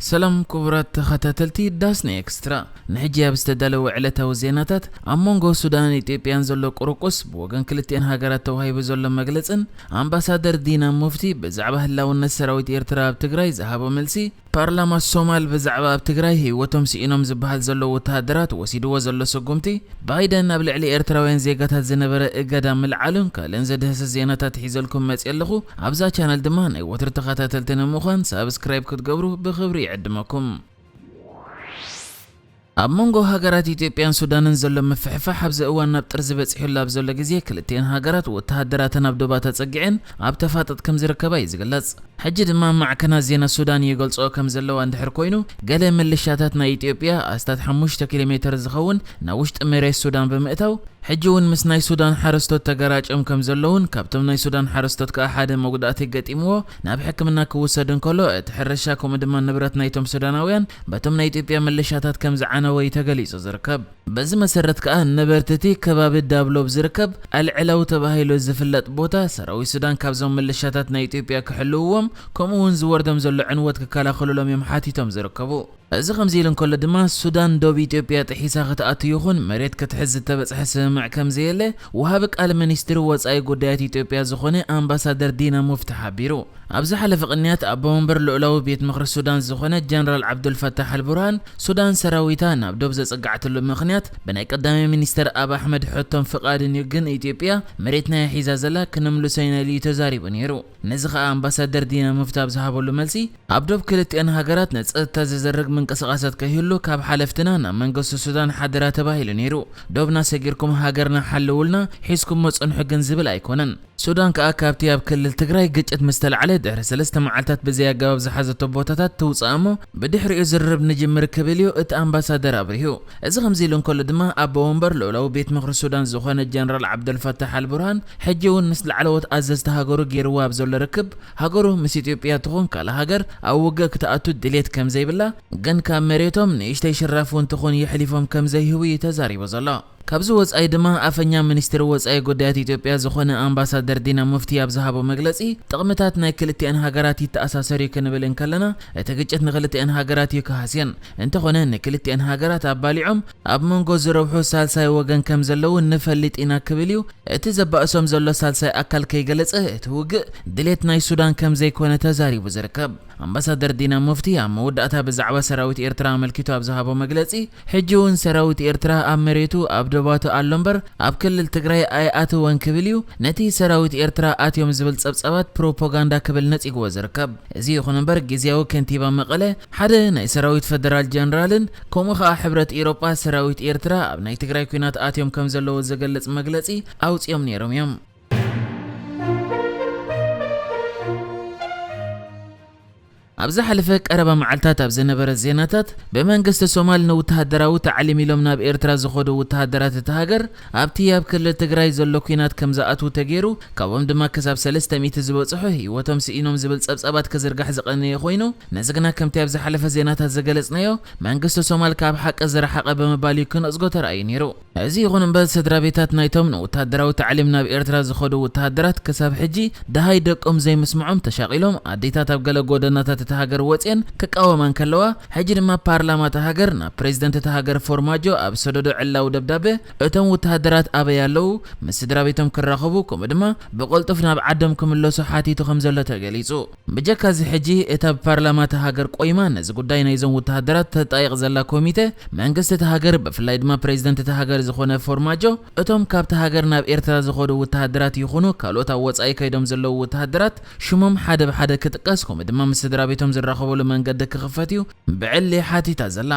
ሰላም ክቡራት ተኸታተልቲ ዳስና ኤክስትራ፣ ንሕጂ ኣብ ዝተዳለወ ዕለታዊ ዜናታት፣ ኣብ መንጎ ሱዳንን ኢትዮጵያን ዘሎ ቁርቁስ፣ ብወገን ክልቲኤን ሃገራት ተዋሂቡ ዘሎ መግለጽን ኣምባሳደር ዲና ሙፍቲ ብዛዕባ ህላውነት ሰራዊት ኤርትራ ኣብ ትግራይ ዝሃቦ መልሲ፣ ፓርላማ ሶማል ብዛዕባ ኣብ ትግራይ ህይወቶም ስኢኖም ዝበሃል ዘለዉ ወተሃደራት ወሲድዎ ዘሎ ስጉምቲ፣ ባይደን ኣብ ልዕሊ ኤርትራውያን ዜጋታት ዝነበረ እገዳ ምልዓሉን ካልእን ዘድህስስ ዜናታት ሒዘልኩም መጽየ ኣለኹ። ኣብዛ ቻነል ድማ ናይ ወትሩ ተኸታተልቲ ንምዃን ሳብስክራይብ ክትገብሩ ብኽብሪ ይዕድመኩም። ኣብ መንጎ ሃገራት ኢትዮጵያን ሱዳንን ዘሎ ምፍሕፋሕ ኣብዚ እዋን ናብ ጥርዚ በጺሑሉ ኣብ ዘሎ ግዜ፣ ክልቲኤን ሃገራት ወተሃደራተን ኣብ ዶባት ኣጸጊዐን ኣብ ተፋጠጥ ከም ዝርከባ እዩ ዝግለጽ። ሕጂ ድማ ማዕከናት ዜና ሱዳን ይገልጽኦ ከም ዘለዋ እንድሕር ኮይኑ፣ ገለ ምልሻታት ናይ ኢትዮጵያ ኣስታት ሓሙሽተ ኪሎ ሜተር ዝኸውን ናብ ውሽጢ መሬት ሱዳን ብምእታው፣ ሕጂ እውን ምስ ናይ ሱዳን ሓረስቶት ተገራጭዮም ከም ዘለውን፣ ካብቶም ናይ ሱዳን ሓረስቶት ከኣ ሓደ መጉዳእቲ ገጢምዎ ናብ ሕክምና ክውሰድ እንከሎ፣ እቲ ሕርሻ ከምኡ ድማ ንብረት ናይቶም ሱዳናውያን በቶም ናይ ኢትዮጵያ ምልሻታት ከም ዝዓነወ እዩ ተገሊጹ ዝርከብ። በዚ መሰረት ከኣ ነበርቲ እቲ ከባቢ ዳብሎብ ዝርከብ ኣልዕላው ተባሂሉ ዝፍለጥ ቦታ ሰራዊት ሱዳን ካብዞም ምልሻታት ናይ ኢትዮጵያ ክሕልውዎም፣ ከምኡ እውን ዝወርዶም ዘሎ ዕንወት ክከላኸሉሎም እዮም ሓቲቶም ዝርከቡ። እዚ ከምዚ ኢሉ እንከሎ ድማ፣ ሱዳን ዶብ ኢትዮጵያ ጥሒሳ ክትኣቱ ይኹን መሬት ክትሕዝ ዝተበጽሐ ስምምዕ ከም ዘየለ፣ ወሃቢ ቃል ሚኒስትሪ ወጻኢ ጉዳያት ኢትዮጵያ ዝኾነ ኣምባሳደር ዲና ሙፍቲ ሓቢሩ። ኣብ ዝሓለፈ ቅንያት፣ ኣቦ ወንበር ልኡላዊ ቤት ምኽሪ ሱዳን ዝኾነ ጀነራል ዓብዱልፈታሕ ኣልቡርሃን፣ ሱዳን ሰራዊታ ናብ ዶብ ዘጸጋዕትሉ ምኽንያት፣ ብናይ ቀዳማይ ሚኒስተር ኣብ ኣሕመድ ሕቶን ፍቓድን እዩ፣ ግን ኢትዮጵያ መሬትና እያ ሒዛ ዘላ፣ ክነምልሶ ኢና ኢሉ እዩ ተዛሪቡ ነይሩ። ነዚ ኸኣ ኣምባሳደር ዲና ሙፍቲ ኣብ ዝሃበሉ መልሲ፣ ኣብ ዶብ ክልቲኤን ሃገራት ንጸጥታ ዝዘርግ ምንቅስቓሳት ከይህሉ ካብ ሓለፍትና ናብ መንግስቲ ሱዳን ሓደራ ተባሂሉ ነይሩ። ዶብና ሰጊርኩም ሃገርና ሓልውልና፣ ሒዝኩሞ ጽንሑ ግን ዝብል ኣይኮነን። ሱዳን ከኣ ካብቲ ኣብ ክልል ትግራይ ግጭት ምስ ተላዕለ ድሕሪ ሰለስተ መዓልታት ብዘይ ኣገባብ ዝሓዘቶ ቦታታት ትውጻእ እሞ፣ ብድሕሪኡ ዝርርብ ንጅምር ክብል እዩ እቲ ኣምባሳደር ኣብሪሁ። እዚ ከምዚ ኢሉ እንከሎ ድማ፣ ኣቦ ወንበር ልኡላዊ ቤት ምኽሪ ሱዳን ዝኾነ ጀነራል ዓብደልፈታሕ ኣልቡርሃን፣ ሕጂ እውን ምስ ላዕለዎት ኣዘዝቲ ሃገሩ ገይርዎ ኣብ ዘሎ ርክብ፣ ሃገሩ ምስ ኢትዮጵያ ትኹን ካልእ ሃገር ኣብ ውግእ ክትኣቱ ድሌት ከም ዘይብላ፣ ግን ካብ መሬቶም ንእሽተይ ሽራፍ እውን ትኹን የሕሊፎም ከም ዘይህቡ እዩ ተዛሪቡ ዘሎ። ካብዚ ወጻኢ ድማ፣ ኣፈኛ ሚኒስትሪ ወጻኢ ጉዳያት ኢትዮጵያ ዝኾነ ኣምባሳደር ዲና ሙፍቲ ኣብ ዝሃቦ መግለጺ፣ ጥቕምታት ናይ ክልቲኣን ሃገራት ይተኣሳሰር እዩ ክንብል እንከለና፣ እቲ ግጭት ንክልቲኣን ሃገራት እዩ ክሃስየን። እንተኾነ፣ ንክልቲኣን ሃገራት ኣባሊዖም ኣብ መንጎ ዝረብሑ ሳልሳይ ወገን ከም ዘለዉ ንፈልጥ ኢና ክብል እዩ። እቲ ዘባእሶም ዘሎ ሳልሳይ ኣካል ከይገለጸ፣ እቲ ውግእ ድሌት ናይ ሱዳን ከም ዘይኮነ ተዛሪቡ ዝርከብ። ኣምባሳደር ዲና ሙፍቲ ኣብ መወዳእታ ብዛዕባ ሰራዊት ኤርትራ ኣመልኪቱ ኣብ ዝሃቦ መግለጺ፣ ሕጂ እውን ሰራዊት ኤርትራ ኣብ መሬቱ፣ ኣብ ዶባቱ ኣሎ እምበር፣ ኣብ ክልል ትግራይ ኣይኣተወን ክብል እዩ ነቲ ሰራዊት ኤርትራ ኣትዮም ዝብል ጸብጻባት ፕሮፓጋንዳ ክብል ነጺግዎ ዝርከብ። እዚ ይኹን እምበር፣ ግዝያዊ ከንቲባ መቐለ ሓደ ናይ ሰራዊት ፈደራል ጀነራልን ከምኡ ኸኣ ሕብረት ኤውሮጳ ሰራዊት ኤርትራ ኣብ ናይ ትግራይ ኲናት ኣትዮም ከም ዘለዉ ዝገልጽ መግለጺ ኣውጺኦም ነይሮም እዮም። ኣብ ዝሓለፈ ቀረባ መዓልታት ኣብ ዝነበረ ዜናታት፣ ብመንግስቲ ሶማል ንውተሃደራዊ ታዕሊም ኢሎም ናብ ኤርትራ ዝኸዱ ውተሃደራት እታ ሃገር፣ ኣብቲ ኣብ ክልል ትግራይ ዘሎ ኲናት ከም ዝኣትዉ ተገይሩ፣ ካብኦም ድማ ክሳብ ሰለስተ ሚእቲ ዝበጽሑ ህይወቶም ስኢኖም ዝብል ጸብጻባት ክዝርጋሕ ዝቐነየ ኮይኑ፣ ነዚ ግና ከምቲ ኣብ ዝሓለፈ ዜናታት ዝገለጽናዮ፣ መንግስቲ ሶማል ካብ ሓቂ ዝረሓቐ ብምባል እዩ ክነጽጎ ተራእዩ ነይሩ። እዚ ይኹን እምበር፣ ስድራ ቤታት ናይቶም ንወተሃደራዊ ታዕሊም ናብ ኤርትራ ዝኸዱ ወተሃደራት ክሳብ ሕጂ ደሃይ ደቆም ዘይምስምዖም ተሻቒሎም፣ ኣዴታት ኣብ ገለ ጎደናታት እታ ሃገር ወጽየን ክቃወማ እንከለዋ፣ ሕጂ ድማ ፓርላማ እታ ሃገር ናብ ፕሬዝደንት እታ ሃገር ፎርማጆ ኣብ ሰደዶ ዕላዊ ደብዳበ፣ እቶም ወተሃደራት ኣበይ ኣለዉ፣ ምስ ስድራ ቤቶም ክራኸቡ፣ ከምኡ ድማ ብቕልጡፍ ናብ ዓዶም ክምለሱ ሓቲቱ ከም ዘሎ ተገሊጹ። ብጀካ እዚ፣ ሕጂ እታ ብፓርላማ እታ ሃገር ቆይማ ነዚ ጉዳይ ናይዞም ወተሃደራት ተጣይቕ ዘላ ኮሚተ፣ መንግስቲ እታ ሃገር፣ ብፍላይ ድማ ፕሬዝደንት እታ ሃገር ዝኾነ ፎርማጆ፣ እቶም ካብታ ሃገር ናብ ኤርትራ ዝኸዱ ወተሃደራት ይኹኑ ካልኦት ኣብ ወጻኢ ከይዶም ዘለዉ ወተሃደራት ሽሞም ሓደ ብሓደ ክጥቀስ፣ ከምኡ ድማ ምስ ስድራ ቤቶም ዝራኸበሉ መንገዲ ክኽፈት እዩ ብዕሊ ሓቲታ ዘላ።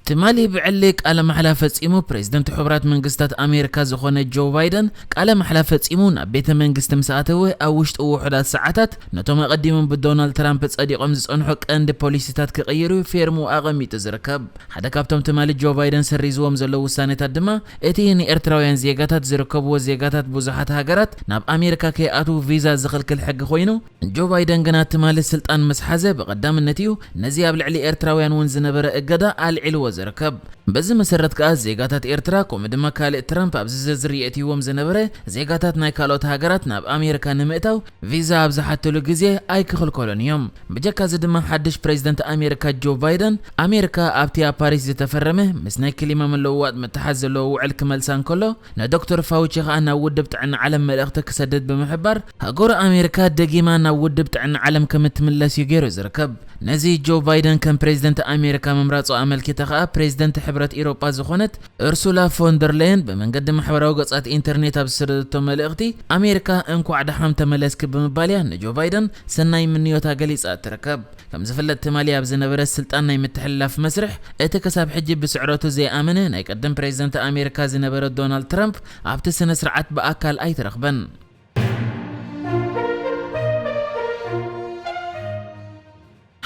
ትማሊ ብዕሊ ቃለ ማሕላ ፈጺሙ፣ ፕሬዝደንት ሕቡራት መንግስታት ኣሜሪካ ዝኾነ ጆ ባይደን፣ ቃለ ማሕላ ፈጺሙ ናብ ቤተ መንግስቲ ምስ ኣተወ፣ ኣብ ውሽጢ ውሑዳት ሰዓታት ነቶም ኣቐዲሞም ብዶናልድ ትራምፕ ጸዲቖም ዝጸንሑ ቀንዲ ፖሊሲታት ክቕይር እዩ ፌርሙ ኣቐሚጡ ዝርከብ። ሓደ ካብቶም ትማሊ ጆ ባይደን ሰሪዝዎም ዘለዉ ውሳኔታት ድማ፣ እቲ ንኤርትራውያን ዜጋታት ዝርከብዎ ዜጋታት ብዙሓት ሃገራት ናብ ኣሜሪካ ከይኣትዉ ቪዛ ዝኽልክል ሕጊ ኮይኑ፣ ጆ ባይደን ግና ትማሊ ስልጣን ምስ ሓዘ፣ ብቐዳምነት እዩ ነዚ ኣብ ልዕሊ ኤርትራውያን እውን ዝነበረ እገዳ ኣልዒልዎ ዝርከብ። በዚ መሰረት ከኣ ዜጋታት ኤርትራ ከምኡ ድማ ካልእ ትራምፕ ኣብዚ ዝርዝር የእትይዎም ዝነበረ ዜጋታት ናይ ካልኦት ሃገራት ናብ ኣሜሪካ ንምእታው ቪዛ ኣብ ዝሓትሉ ግዜ ኣይክኽልከሎን እዮም። ብጀካዚ ድማ ሓድሽ ፕሬዝደንት ኣሜሪካ ጆ ባይደን ኣሜሪካ ኣብቲ ኣብ ፓሪስ ዝተፈረመ ምስ ናይ ክሊማ ምልውዋጥ ምትሓዝ ዘለዎ ውዕል ክመልሳ እንከሎ ንዶክተር ፋውቺ ከኣ ናብ ውድብ ጥዕና ዓለም መልእኽቲ ክሰድድ ብምሕባር ሃገሩ ኣሜሪካ ደጊማ ናብ ውድብ ጥዕና ዓለም ከም እትምለስ እዩ ገይሩ ዝርከብ። ነዚ ጆ ባይደን ከም ፕሬዝደንት ኣሜሪካ ምምራጹ ኣመልኪተ ከኣ ፕሬዝደንት ሕብረት ኢሮጳ ዝኾነት ኡርሱላ ፎንደርለየን ብመንገዲ ማሕበራዊ ገጻት ኢንተርኔት ኣብ ዝሰደደቶ መልእኽቲ ኣሜሪካ እንኳዕ ደሓም ተመለስኪ ብምባል እያ ንጆ ባይደን ሰናይ ምንዮታ ገሊጻ ትርከብ። ከም ዝፍለጥ ትማሊ ኣብ ዝነበረ ስልጣን ናይ ምትሕልላፍ መስርሕ እቲ ክሳብ ሕጂ ብስዕረቱ ዘይኣመነ ናይ ቀደም ፕሬዝደንት ኣሜሪካ ዝነበረ ዶናልድ ትራምፕ ኣብቲ ስነ ስርዓት ብኣካል ኣይተረኽበን።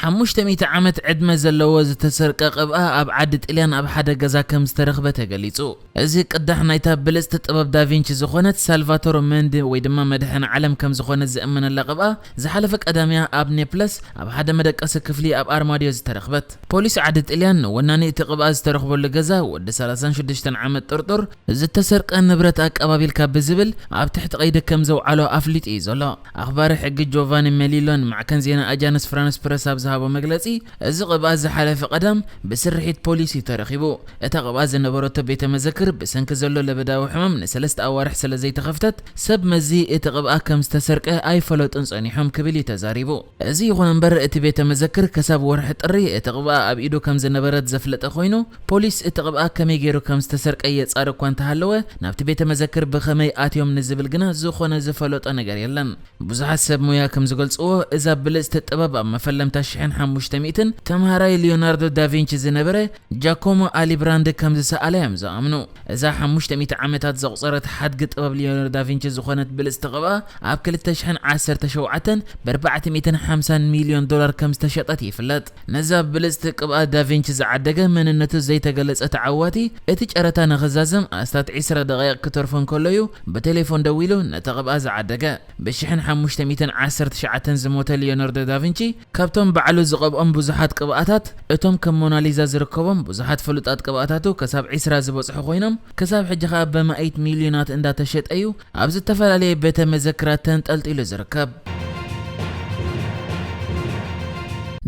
ሓሙሽተ ሚእቲ ዓመት ዕድመ ዘለዎ ዝተሰርቀ ቅብኣ ኣብ ዓዲ ጥልያን ኣብ ሓደ ገዛ ከም ዝተረኽበ ተገሊጹ። እዚ ቅዳሕ ናይታ ብልጽቲ ጥበብ ዳቪንቺ ዝኾነት ሳልቫቶሮ መንዲ ወይ ድማ መድሕን ዓለም ከም ዝኾነ ዝእመነላ ቅብኣ ዝሓለፈ ቀዳምያ ኣብ ኔፕለስ ኣብ ሓደ መደቀሲ ክፍሊ ኣብ ኣርማድዮ ዝተረኽበት። ፖሊስ ዓዲ ጥልያን ንወናኒ እቲ ቅብኣ ዝተረኽበሉ ገዛ ወዲ ሰላሳን ሽዱሽተን ዓመት ጥርጡር ዝተሰርቀ ንብረት ኣቀባቢልካ ብዝብል ኣብ ትሕቲ ቀይዲ ከም ዘውዓሎ ኣፍሊጡ እዩ ዘሎ። ኣኽባሪ ሕጊ ጆቫኒ ሜሊሎ ንማዕከን ዜና ኣጃንስ ፍራንስ ፕረስ ኣብ ዝሃቦ መግለጺ፣ እዚ ቅብኣ ዝሓለፈ ቀዳም ብስርሒት ፖሊስ እዩ ተረኺቡ። እታ ቅብኣ ዝነበረቶ ቤተ መዘክር ብሰንኪ ዘሎ ለበዳዊ ሕማም ንሰለስተ ኣዋርሕ ስለ ዘይተኸፍተት፣ ሰብ መዚ እቲ ቅብኣ ከም ዝተሰርቀ ኣይፈለጡን ጸኒሖም ክብል እዩ ተዛሪቡ። እዚ ይኹን እምበር እቲ ቤተ መዘክር ክሳብ ወርሒ ጥሪ እቲ ቅብኣ ኣብ ኢዱ ከም ዝነበረት ዘፍለጠ ኮይኑ፣ ፖሊስ እቲ ቅብኣ ከመይ ገይሩ ከም ዝተሰርቀ የጻሪ እኳ እንተሃለወ፣ ናብቲ ቤተ መዘክር ብኸመይ ኣትዮም ንዝብል ግና ዝኾነ ዝፈለጦ ነገር የለን። ብዙሓት ሰብ ሞያ ከም ዝገልጽዎ፣ እዛ ብልጽቲ ጥበብ ኣብ መፈለምታ ሽሕን ሓሙሽተ ሚእትን ተምሃራይ ሊዮናርዶ ዳቪንቺ ዝነበረ ጃኮሞ ኣሊብራንዲ ከም ዝሰኣላ እዮም ዝኣምኑ። እዛ ሓሙሽተ ሚእቲ ዓመታት ዘቑጸረት ሓድጊ ጥበብ ሊዮናርዶ ዳቪንቺ ዝኾነት ብልጽቲ ቅብኣ ኣብ ክልተ ሽሕን ዓሰርተ ሸውዓተን ብኣርባዕተ ሚእትን ሓምሳን ሚልዮን ዶላር ከም ዝተሸጠት ይፍለጥ። ነዛ ብልጽቲ ቅብኣ ዳቪንቺ ዝዓደገ መንነቱ ዘይተገለጸ ተዓዋቲ እቲ ጨረታ ንኽዛዘም ኣስታት ዒስራ ደቂቕ ክተርፎ እንከሎ እዩ ብቴሌፎን ደዊሉ ነታ ቅብኣ ዝዓደገ። ብሽሕን ሓሙሽተ ሚእትን ዓሰርተ ትሽዓተን ዝሞተ ሊዮናርዶ ዳቪንቺ ካብቶም ባዕሉ ዝቐብኦም ብዙሓት ቅብኣታት እቶም ከም ሞናሊዛ ዝርከቦም ብዙሓት ፍሉጣት ቅብኣታቱ ክሳብ ዒስራ ዝበጽሑ ኮይኖም ክሳብ ሕጂ ከኣ በማኢት ሚልዮናት እንዳተሸጠ እዩ ኣብ ዝተፈላለየ ቤተ መዘክራት ተንጠልጢሉ ዝርከብ።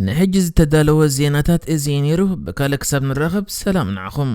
ንሕጂ ዝተዳለወ ዜናታት እዚ እዩ ነይሩ። ብካልእ ክሳብ ንራኸብ ሰላም ንዓኹም።